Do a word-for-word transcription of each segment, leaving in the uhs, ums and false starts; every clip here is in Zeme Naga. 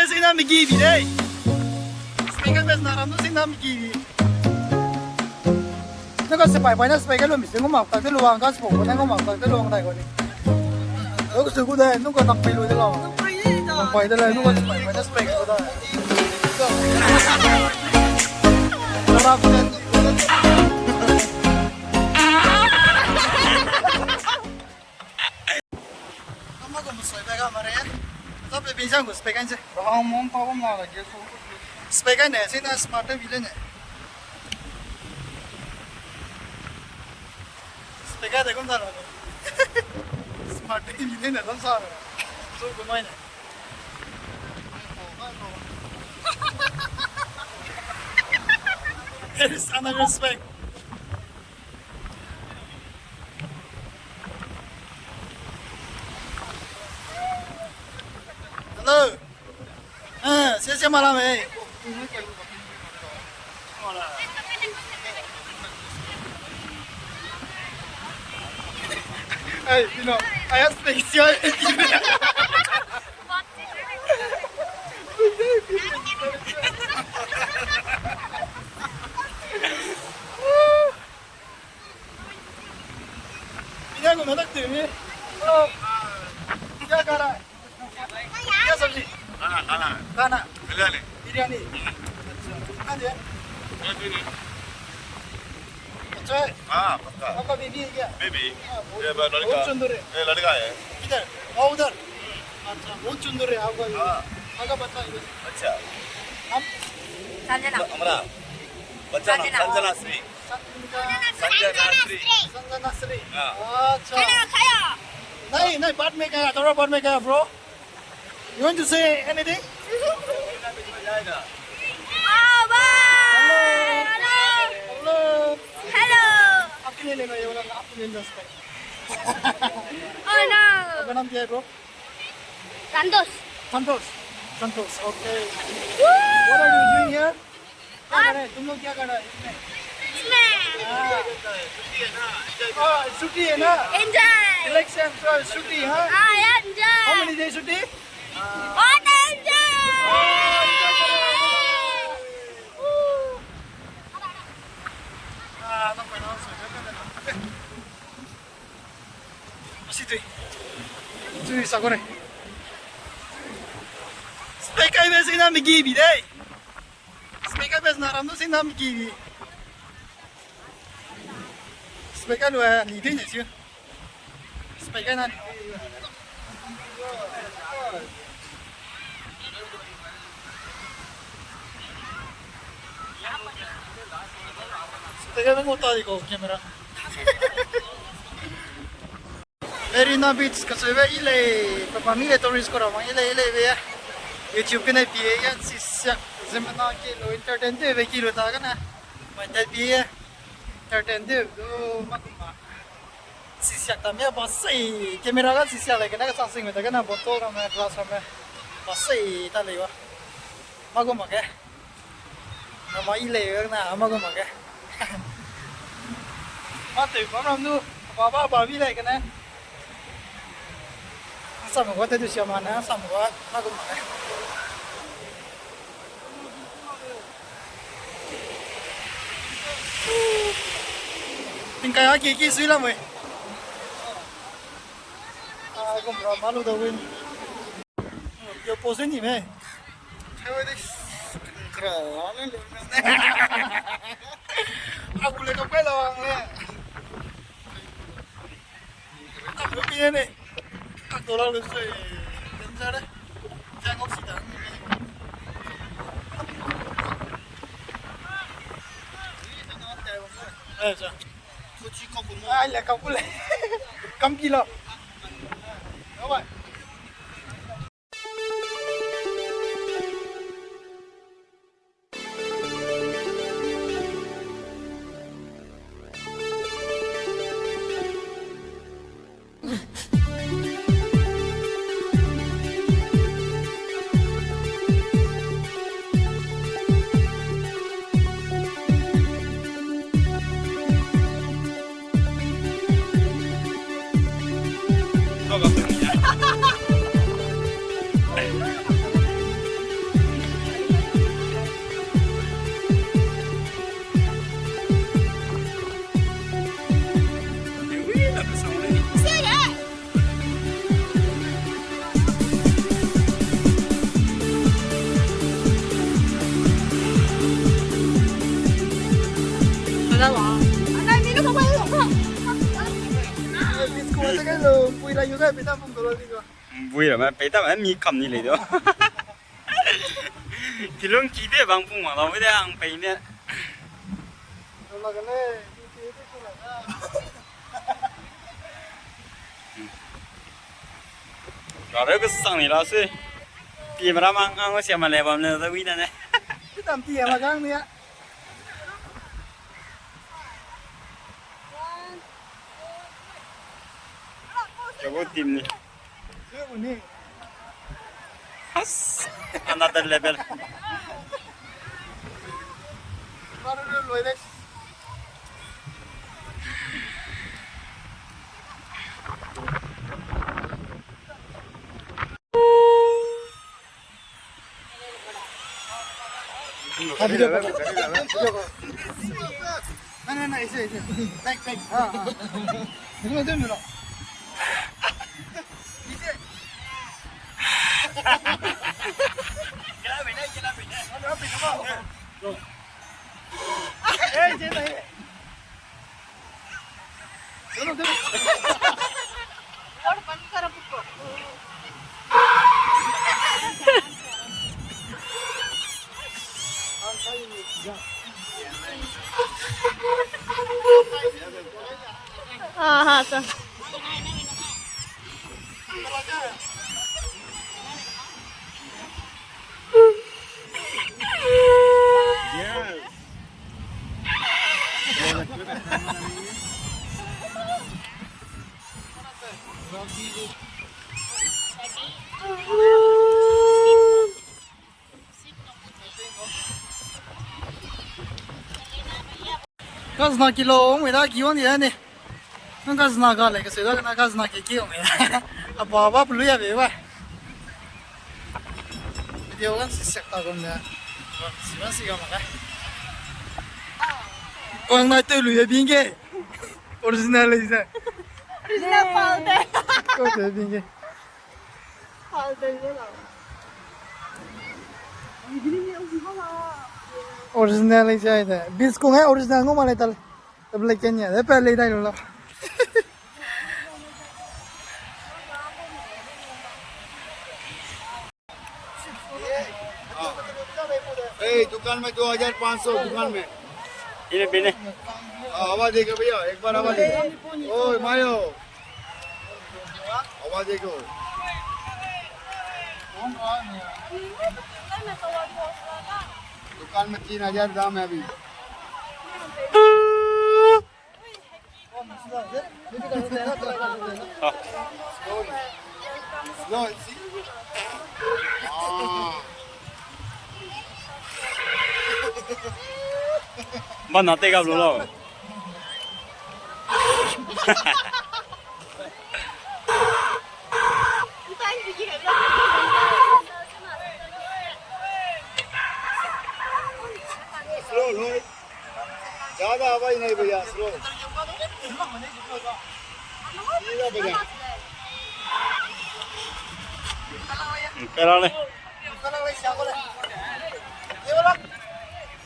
Sina migi bi dei. Speaker bes na ram sina migi bi. Naka sepai pai na speaker lo mi se ngoma tak te lo wang ka spo ko na ngoma tak te lo wang dai ko ni. Lo se ku dai, naka tak pai lo de lo. Pai de lo, naka sepai pai na speaker ko da. Ora fun. Ama ko musoi bega mare. Ata pe binsang ko speaker se. Rahang mong pa bam la la ge so. Speaker ne, sina smart te bi le ne. Speaker de kum da la. Smart te bi le ne dam sa. So ko mai ne. There is another speaker. Hello. Eh, se se mala me. Hey, you know, I have special. Hello. क्या खा रहा है? क्या सब्जी? खाना, खाना। खाना? बिरयानी। बिरयानी? हम्म। अच्छा। कितना दिया? हाँ, दे। अच्छा है? हाँ, पक्का। आपका बेबी है क्या? बेबी। हाँ, बहुत, ये ब-, लड़का। बहुत सुंदर है। ये लड़का है। किधर? वो उधर। अच्छा, बहुत सुंदर है आपका। हाँ। आपका बच्चा है। अच्छा। नाम? संजना। हमरा। बच्चा नाम संजना। संजना श्री। संजना। संजना श्री। संजना श्री। हाँ। अच्छा। खाया, खाया। नहीं, नहीं, बाद में खाया, थोड़ा बाद में खाया, bro। You want to say anything? Oh, bye. Hello. Hello. Hello. Hello. आपके लिए लेना, ये वाला आपके लिए दस का। Oh, no. आपका नाम क्या है, bro? संतोष। संतोष। संतोष, okay। Woo! What are you doing here? क्या कर रहे हैं? तुम लोग क्या कर रहे हैं इसमें? इसमें। हाँ। हाँ, छुट्टी है ना? Enjoy। Election, तो छुट्टी, हाँ? हाँ, enjoy। How many days छुट्टी? What enjoy? हाँ, enjoy करो। हाँ, ना, ना, ना। Asi tui. Tui sa ko ne. Speaker be sina migi bi dei. Speaker be sina ram sina migi bi. Speaker lu, eh, ni dei ne si. Speaker na. Speaker be ngau ta di ko camera. Marina Beach kacheube i lei, papa mi le tourist ko ra mang i lei, i lei be. YouTube kene pie ya, sisiak, zemena ki lu entertain te be ki lu ta kane. Mai tat pie, entertain te du ma kum ma. Sisiak ta mi ba sei, camera ga sisiak lei kene ka chang sing me ta kane bottle ramme, glass ramme. Ba sei ta lei wa. Ma kum ma ke. Nama i lei na, ama gu mak ge. Ma tew bam ram du, ba, ba, ba bi lei kane. Asam gua te du sia ma na, asam gua, ma gu mak ge. Tingkai a ki ki sui lam we. A, gum ra ma lu da win. Yo pose ni me. Aku le kau kai la wang le. Aku pi ne. Kak dola le sui. Danger de. Jang oxy da. Eh, ja. Ai le kau ku le. Kam pi la. Bye bye. Bui ra me, pei ta me, mi kam ni lei do. Kilung ki de bang pung wang lau de ang pei ne. Ra re kesang ni la se. Pi mera mang ang sia ma le bam ne da wi da ne. Tam pi ma gang ni a. Kebo team ni. Has, another level. Kazna kilo ong we da ki wang di da ne. Nang kazna ga le ka se da na kazna ke ki ong we. Apa ba pelu ya be ba. Video kan si sek ta gon da. Si ba si ga ma ga. Kong na te lu ye bing ge. Original le se. Original pal de. Ko te bing ge. Original ai de. Bis kung ai original ngau ma lei tal. Tab lei ken ya. De pe lei dai lo la. ए, दुकान में दो हजार पाँच सौ, दुकान में। इन्हें पीने। हाँ, आवाज देगा भैया, एक बार आवाज देगा। ओए, मायो। आवाज देखो। दुकान में तीन हजार दाम है अभी। Bana te gap lo lau. Slow, slow. ज्यादा आवाज नहीं भैया, slow। सीधा बजा। Pera le.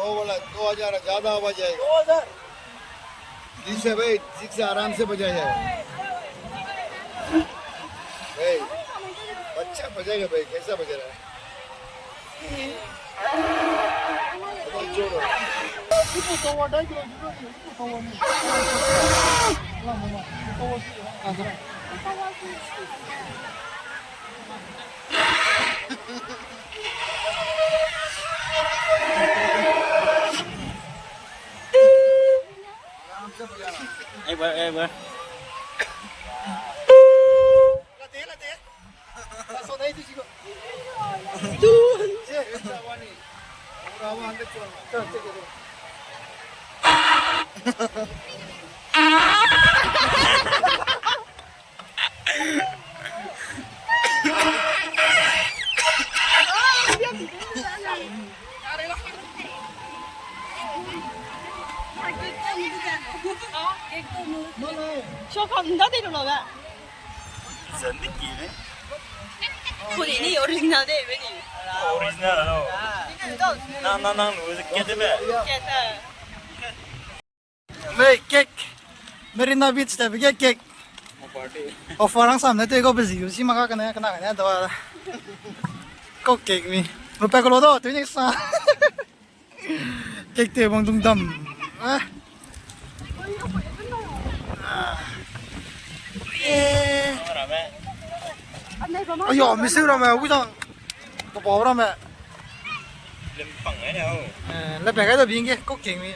वो वाला दो हजार, ज्यादा आवाज आएगा। ठीक से भाई, ठीक से आराम से बजाया है। भाई, अच्छा बजाएगा भाई, कैसा बजा रहा है? एक बार, एक बार। Zendeki ne. Kuni ni original de be ni. Original lo. Nang, nang, nang lu ze kat de be. Kat de. Mei cake. Marina Beach te be cake. Offer ang sam ne te ko bezi si maka kane kana kane do. Ko cake mi. Rupa ko lo do, tuni sa. Cake te bang dung dam. Ah. Eh. Ayo, mi se ramme, wi dang. Ko pa ramme. Lem pang ai ne o. Eh, le pe kai da bing ge, ko cake mi.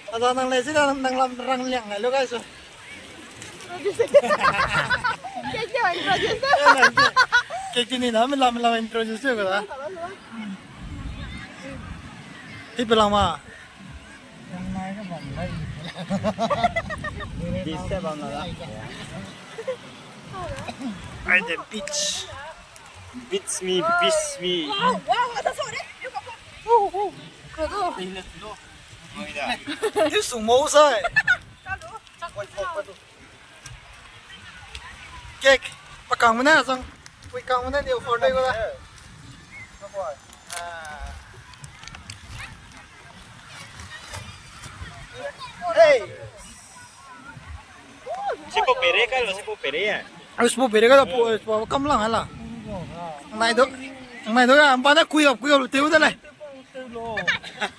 Ada nang le si nang lam rang liang ai lo kai so. Cake ni na, mi lam, mi lam introduce ko da. Hi pe lang ma. Dise bam la. Ai de beach. Beats me, beats me. Wow, wow, that's all right. Hi sung mo sai. Cake, pa kang mena sang, pui kang mena ni offer dai ko da. Hey. Sipo pere ka lo, sipo pere ya. Sipo pere ka lo, sipo kam lang hala. Nai do, nai do ya, ampa na kui gap, kui gap te u da le.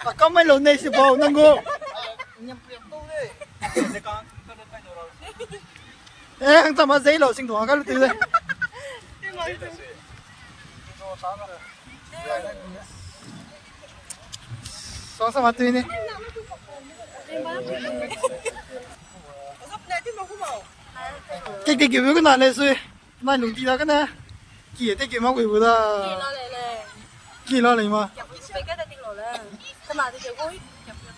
A kam mai lo ne sipo nang go. Eh, ang tama zei lo sing dong ka lu ti de. Song sama tu ni. Ke ke ke bu na le sui. Na lung ti da ka na. Ki te ke ma gui bu da. Ki la le le. Ki la le ma. Kya bu pe ka da ting lo le. Kana de ke gui. Kya bu na.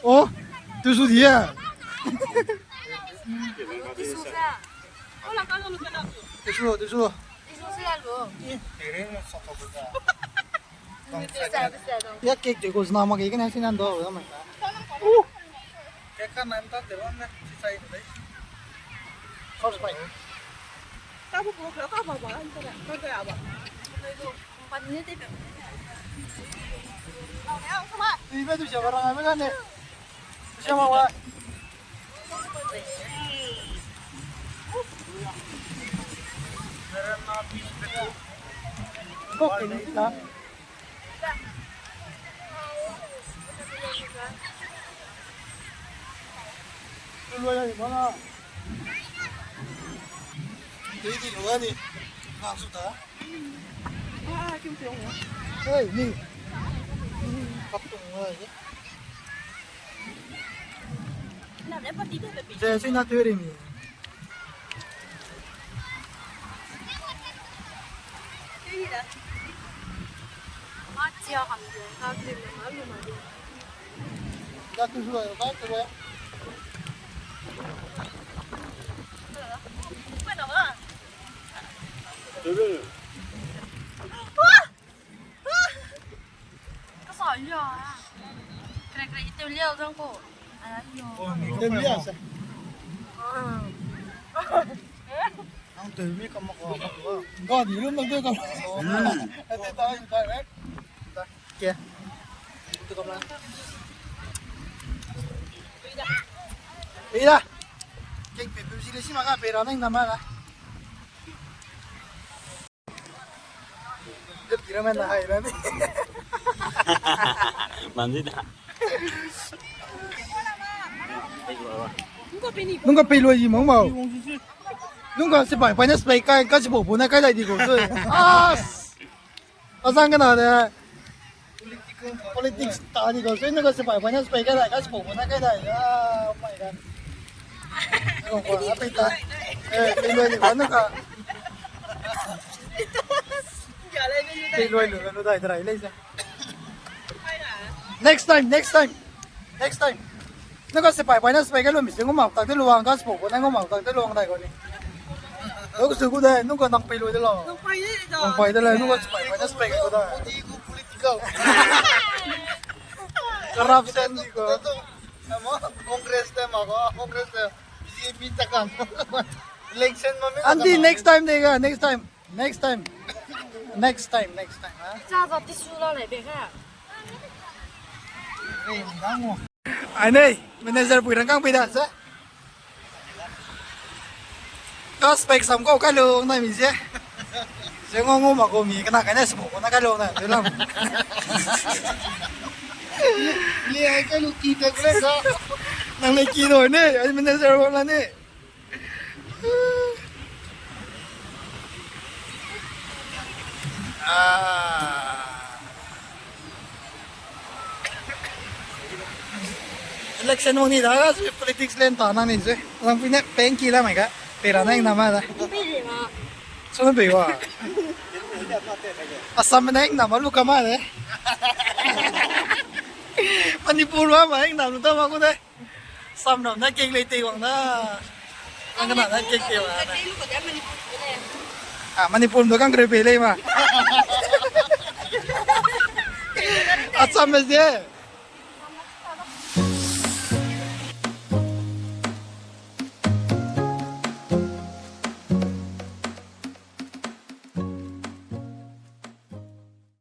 Oh, tu su dia. Tisu sa. Oh, la ka lo lo ka lo. Tu su, tu su. Tisu sa lo. Ya cake de ko zna ma ke kena sinan do, ya ma. Uh. Cake ka nan ta de wan na, si sai de. Sauce pai. Ka bu ko ka ba ba, an ta, ka ba ba. Hei, ni. Katung, eh. Ze, ze na teri mi. Ang tew mi kam ko, kam ko. Ga di lu mak de kam. Hmm. Ate ta, ta, eh. Ta. Ke. Tu kam la. Ida. Cake pe pe ji le si ma ga pe ra nang na ma ga. Manzi da. Nungka pei loi ji mang mau. Nungka sipai, pai na sipai kai, ka sipai bu na kai dai di ko. As. Azang kana de. Politics ta di ko. Nungka sipai, pai na sipai kai dai, ka sipai bu na kai dai. Ah, oh my God. Nungka, apa ta? Eh, pei loi ni ko nungka. Pei loi lu, lu dai dai lei sa. Next time, next time. Next time. Nungka sipai, pai na sipai kai lu mi se ngum mak tak de luang ka sipai bu na ngum mak tak de luang dai ko ni. Lu su gu dai, nungka nang pei lu de lo. Nang pai de lo. Nang pai de lo, nungka sipai, pai na sipai kai ko dai. Political. Corruption di ko. Congress te ma ko, Congress te. B J P ta kan. Election ma mi. Anti next time de ga, next time. Next time. Next time, next time, ha? Cha za tissue la lei be ka. Ai nei, manager pui rang kang pui da se. Ka spec sam kau kai lu nai mi ze. Ze ngau ngau ma kau mi kena kai ne smoke na kai lu na, de lam. Li ai kai lu ki te kle sa. Nang le ki do ne, ai manager wa la ne. Ah. Election wang ni da ga, politics len ta na ni ze. Lang pui ne peng ki la mai ga. Pe ra na ing na ma da. Pe de ma. So na pe wa. Assam na ing na ma lu ka ma de. Manipur wa ma ing na lu ta ma ku de. Samram na kek lei tei wang na. Ang kana na kek tei wang na. Ah, Manipur do kang kre pe lei ma. Assam me ze.